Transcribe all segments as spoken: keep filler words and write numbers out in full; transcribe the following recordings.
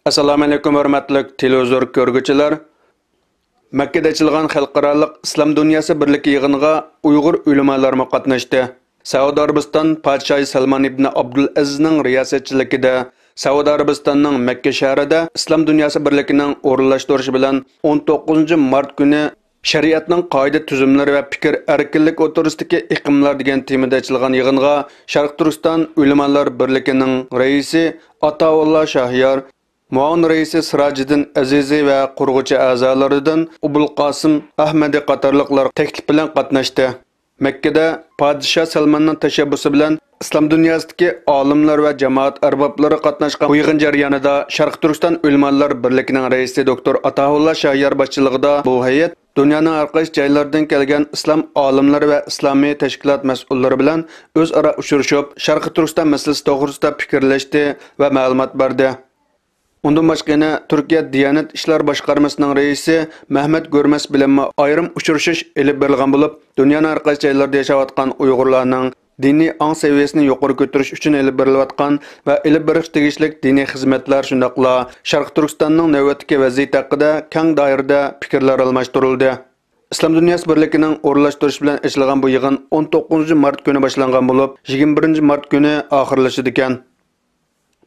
ئەسسالامۇئەلەيكۇم، ھۆرمەتلىك تېلېۋىزور كۆرگۈچىلەر! مەككىدە ئېچىلغان خەلقئارالىق ئىسلام دۇنياسى بىرلىكى يىغىنىغا ئۇيغۇر ئۆلىمالارمۇ قاتناشتى. سەئۇدى ئەرەبىستان پادىشاھى سەلمان ئىبنى ئابدۇلئەزىزنىڭ رىياسەتچىلىكىدە سەئۇدى ئەرەبىستاننىڭ مەككە شەھىرىدە ئىسلام دۇنياسى بىرلىكىنىڭ ئورۇنلاشتۇرۇشى بىلەن ئون توققۇزىنچى مارت كۈنى شەرىئەتنىڭ قائىدە-تۈزۈملىرى ۋە پىكىر ئەركىنلىكى ئوتتۇرىسىدىكى ئېقىملار دېگەن تېمىدا ئېچىلغان يىغىنغا شەرقىي تۈركىستان ئۆلىمالار بىرلىكىنىڭ رەئىسى ئاتائۇللا شاھيار، مۇئاۋىن رەئىسى سىراجىدىن ئەزىزى ۋە قۇرغۇچى ئەزالىرىدىن ئوبۇلقاسىم ئەھمەدى قاتارلىقلار تەكلىپ بىلەن قاتناشتى. مەككىدە پادىشاھ سەلماننىڭ تەشەببۇسى بىلەن ئىسلام دۇنياسىدىكى ئالىملار ۋە جامائەت ئەربابلىرى قاتناشقان بۇ يىغىن جەريانىدا شەرقىي تۈركىستان ئۆلىمالار بىرلىكىنىڭ رەئىسى دوكتور ئاتاھۇللا شاھيار باشچىلىقىدا بۇ ھەيئەت دۇنيانىڭ ھەر قايسى جايلىرىدىن كەلگەن ئىسلام ئالىملىرى ۋە ئىسلامىي تەشكىلات مەسئۇللىرى بىلەن ئۆزئارا ئۇچرىشىپ، شەرقىي تۈركىستان مەسىلىسى توغرىسىدا پىكىرلەشتى ۋە مەلۇمات بەردى. ئۇندىن باشقا يەنە تۈركىيە دىيانەت ئىشلار باشقارمىسىنىڭ رەئىسى مەھمەت گۆرمەس بىلەنمۇ ئايرىم ئۇچرىشىش ئېلىپ بېرىلغان بولۇپ، دۇنيانىڭ ھەر قايسى جايلىرىدا ياشاۋاتقان ئۇيغۇرلارنىڭ دىنىي ئاڭ سەۋىيەسىنى يۇقىرى كۆتۈرۈش ئۈچۈن ئېلىپ بېرىلىۋاتقان ۋە ئېلىپ بېرىشقا تېگىشلىك دىنىي خىزمەتلەر، شۇنداقلا شەرقىي تۈركىستاننىڭ نۆۋەتتىكى ۋەزىيىتى ھەققىدە كەڭ دائىرىدە پىكىرلەر ئالماشتۇرۇلدى. ئىسلام دۇنياسى بىرلىكىنىڭ ئورۇنلاشتۇرۇشى بىلەن ئېچىلغان بۇ يىغىن ئون توققۇزىنچى مارت كۈنى باشلانغان بولۇپ، يىگىرمە بىرىنچى مارت كۈنى ئاخىرلىشىدىكەن.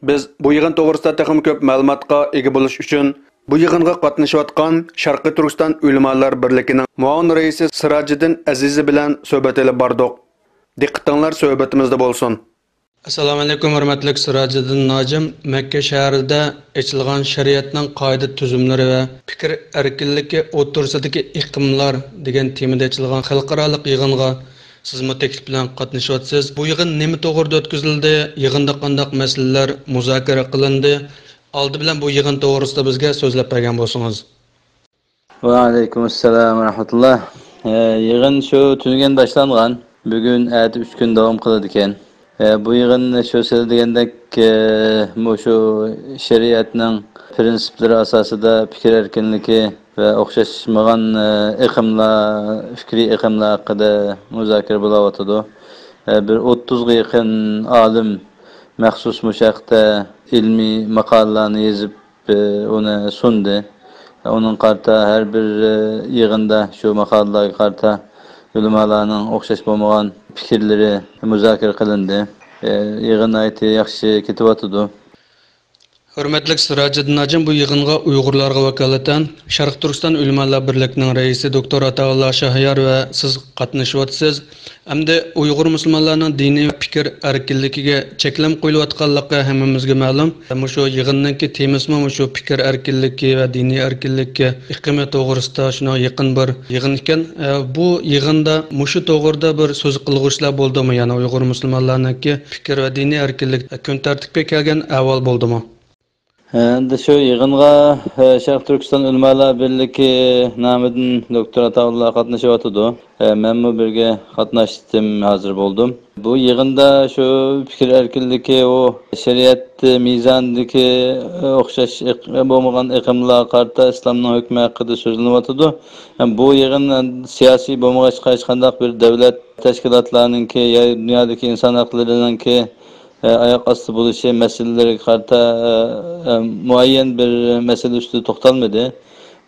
بىز بۇ يىغىن توغرىسىدا تېخىمۇ كۆپ مەلۇماتقا ئىگە بولۇش ئۈچۈن، بۇ يىغىنغا قاتنىشىۋاتقان شەرقىي تۈركىستان ئۆلىمالار بىرلىكىنىڭ مۇئاۋىن رەئىسى سىراجىدىن ئەزىزى بىلەن سۆھبەت ئېلىپ باردۇق. دىققىتىڭلار سۆھبىتىمىزدە بولسۇن. ئەسسالامۇئەلەيكۇم، ھۆرمەتلىك سىراجىدىن ناجىم. مەككە شەھىرىدە ئېچىلغان شەرىئەتنىڭ قائىدە-تۈزۈملىرى ۋە پىكىر ئەركىنلىكى ئوتتۇرىسىدىكى ئېقىملار دېگەن تېمىدا ئېچىلغان خەلقئارالىق يىغىنغا سىزمۇ تەكلىپ بىلەن قاتنىشىۋاتىسىز. بۇ يىغىن نېمە توغرىدا ئۆتكۈزۈلدى؟ يىغىندا قانداق مەسىلىلەر مۇزاكىرە قىلىندى؟ ئالدى بىلەن بۇ يىغىن توغرىسىدا بىزگە سۆزلەپ بەرگەن بولسىڭىز. ۋەئەلەيكۇمۇسسالام ۋەرەھمەتۇللا. ئە، يىغىن شۇ تۈنۈگۈن باشلانغان. بۈگۈن، ئەتە ئۈچ كۈن داۋام قىلىدىكەن. ئە، بۇ يىغىن شۇ سىلەر دېگەندەك، ئە، مۇشۇ شەرىئەتنىڭ پىرىنسىپلىرى ئاساسىدا پىكىر ئەركىنلىكى ۋە ئوخشاشمىغان، ئە، ئېقىملار، پىكرىي ئېقىملار ھەققىدە مۇزاكىرە بولۇۋاتىدۇ. ئە، بىر ئوتتۇزغا يېقىن ئالىم مەخسۇس مۇشۇ ھەقتە ئىلمىي ماقالىلارنى يېزىپ، ئۇنى سۇندى. ئۇنىڭغا قارىتا ھەر بىر يىغىندا شۇ ماقالىلەرگە قارىتا ئۆلىمالارنىڭ ئوخشاش بولمىغان پىكىرلىرى مۇزاكىرە قىلىندى. يىغىن ناھايىتى ياخشى كېتىۋاتىدۇ. ھۆرمەتلىك سىراجىدىن ھاجىم، بۇ يىغىنغا ئۇيغۇرلارغا ۋاكالىتەن شەرقىي تۈركىستان ئۆلىمالار بىرلىكىنىڭ رەئىسى دوكتور ئاتاۋۇللا شاھيار ۋە سىز قاتنىشىۋاتىسىز. ئەمدى ئۇيغۇر مۇسۇلمانلارنىڭ دىنىي پىكىر ئەركىنلىكىگە چەكلىمە قويۇلۇۋاتقانلىقى ھەممىمىزگە مەلۇم. مۇشۇ يىغىننىڭكى تېمىسىمۇ مۇشۇ پىكىر ئەركىنلىكى ۋە دىنىي ئەركىنلىككە ئېقىمى توغرىسىدا شۇنىڭغا يېقىن بىر يىغىن ئىكەن. ئە، بۇ يىغىندا مۇشۇ توغرىدا بىر سۆز قىلغۇچىلار بولدىمۇ؟ يەنى ئۇيغۇر مۇسۇلمانلارنىڭكى پىكىر ۋە دىنىي ئەركىنلىك كۈن تەرتىپكە كەلگەن ئەھۋال بولدىمۇ؟ ئەمدى شۇ يىغىنغا، ئە، شەرقىي تۈركىستان ئۆلىمالار بىرلىكى نامىدىن دوكتور ئاتاۋۇللا قاتنىشىۋاتىدۇ. ئە، مەنمۇ بىرگە قاتناشتىم، ھازىر بولدۇم. بۇ يىغىندا شۇ پىكىر ئەركىنلىكى، ئۇ شەرىئەت مىزانىدىكى، ئە، ئوخشاش ئېق-، بولمىغان ئېقىملارغا قارىتا ئىسلامنىڭ ھۆكمى ھەققىدە سۆزلىنىۋاتىدۇ. بۇ يىغىن سىياسىي بولمىغاچقا، ھېچقانداق بىر دۆلەت تەشكىلاتلارنىڭكى يا دۇنيادىكى ئىنسان ھەقلىرىنىڭكى ئاياق ئاستى بولۇشى مەسىلىلىرىگە قارىتا، ئە، ئە، مۇئەييەن بىر مەسىلە ئۈستىدە توختالمىدى.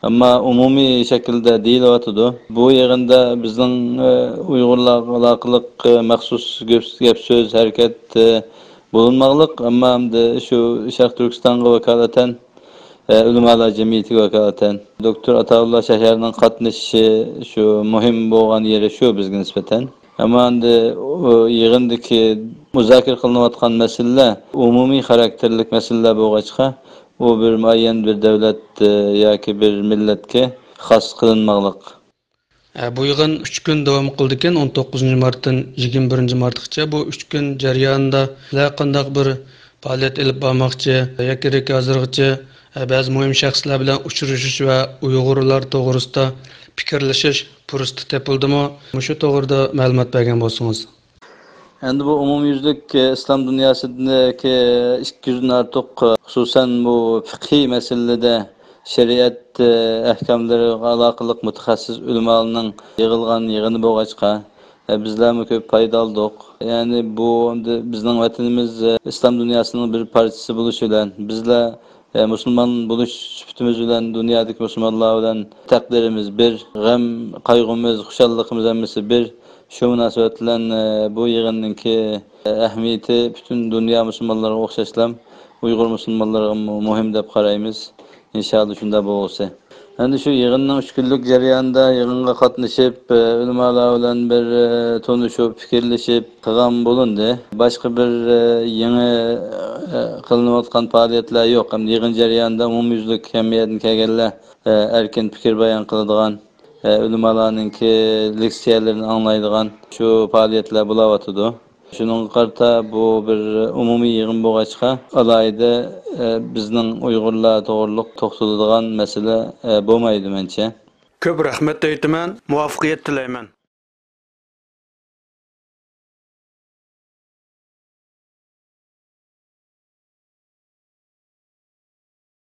ئەمما ئومۇمىي شەكىلدە دېيىلىۋاتىدۇ. بۇ يىغىندا بىزنىڭ، ئە، ئۇيغۇرلارغا ئالاقىلىق، ئە، مەخسۇس گەپ، گەپ سۆز، ھەرىكەت، ئە، بولۇنماقلىق. ئەمما ئەمدى شۇ شەرقىي تۈركىستانغا ۋاكالىتەن، ئە، ئۆلىمالار جەمئىيىتىگە ۋاكالىتەن دوكتور ئاتاۋۇللا شاھيارنىڭ قاتنىشىشى شۇ مۇھىم بولغان يېرى شۇ بىزگە نىسبەتەن. ئەمما ئەمدى ئۇ يىغىندىكى مۇزاكىرە قىلىنىۋاتقان مەسىلىلەر ئومۇمىي خاراكتېرلىك مەسىلىلەر بولغاچقا، ئۇ بىر مۇئەييەن بىر دۆلەت، ئە، ياكى بىر مىللەتكە خاس قىلىنماقلىق. ئە، بۇ يىغىن ئۈچ كۈن داۋام قىلىدىكەن، ئون توققۇزىنچى مارتتىن يىگىرمە بىرىنچى مارتقىچە. بۇ ئۈچ كۈن جەريانىدا سىلەر قانداق بىر پائالىيەت ئېلىپ بارماقچى؟ ياكى ھازىرغىچە، ئە، بەزى مۇھىم شەخسلەر بىلەن ئۇچرىشىش ۋە ئۇيغۇرلار توغرىسىدا پىكىرلىشىش پۇرسىتى تېپىلدىمۇ؟ مۇشۇ توغرىدا مەلۇمات بەرگەن بولسىڭىز. ئەمدى بۇ ئومۇميۈزلۈك، ئە، ئىسلام دۇنياسىدىكى ئىككى يۈزدىن ئارتۇق، ئە، خۇسۇسەن بۇ پىقھىي مەسىلىلەردە شەرىئەت، ئە، ئەھكاملىرىغا ئالاقىلىق مۇتەخەسسىس ئۆلىمالارنىڭ يىغىلغان يىغىنى بولغاچقا، ئە، بىزلەرمۇ كۆپ پايدا ئالدۇق. يەنى بۇ ئەمدى بىزنىڭ ۋەتىنىمىز، ئە، ئىسلام دۇنياسىنىڭ بىر پارچىسى بولۇشى بىلەن بىزلەر، ئە، مۇسۇلمان بولۇش سۈپىتىمىز بىلەن دۇنيادىكى مۇسۇلمانلار بىلەن تەقدىرىمىز بىر، غەم، قايغۇمىز، خۇشاللىقىمىز ھەممىسى بىر. شۇ مۇناسىۋەت بىلەن، ئە، بۇ يىغىننىڭكى، ئە، ئەھمىيىتى پۈتۈن دۇنيا مۇسۇلمانلىرىغا ئوخشاشلا ئۇيغۇر مۇسۇلمانلىرىغا مۇ-، مۇھىم دەپ قارايمىز. ئىنشاللا شۇنداق بولغۇسى. ئەمدى شۇ يىغىننىڭ ئۈچ كۈنلۈك جەريانىدا يىغىنغا قاتنىشىپ، ئە، ئۆلىمالار بىلەن بىر، ئە، تونۇشۇپ، پىكىرلىشىپ قىلغان بولۇندى. باشقا بىر، ئە، يېڭى، ئە، قىلىنىۋاتقان پائالىيەتلەر يوق. ئەمدى يىغىن جەريانىدا ئومۇميۈزلۈك ھەممە يەردىن كەلگەنلەر، ئە، ئەركىن پىكىر بايان قىلىدىغان، ئە، ئۆلىمالارنىڭكى لېكسىيەلىرىنى ئاڭلايدىغان شۇ پائالىيەتلەر بولاۋاتىدۇ. شۇنىڭغا قارىتا بۇ بىر ئومۇمىي يىغىن بولغاچقا، ئالاھىدە، ئە، بىزنىڭ ئۇيغۇرلار توغرۇلۇق توختىلىدىغان مەسىلە، ئە، بولمايدۇ مەنچە. كۆپ رەھمەت ئېيتىمەن، مۇۋەپپەقىيەت تىلەيمەن.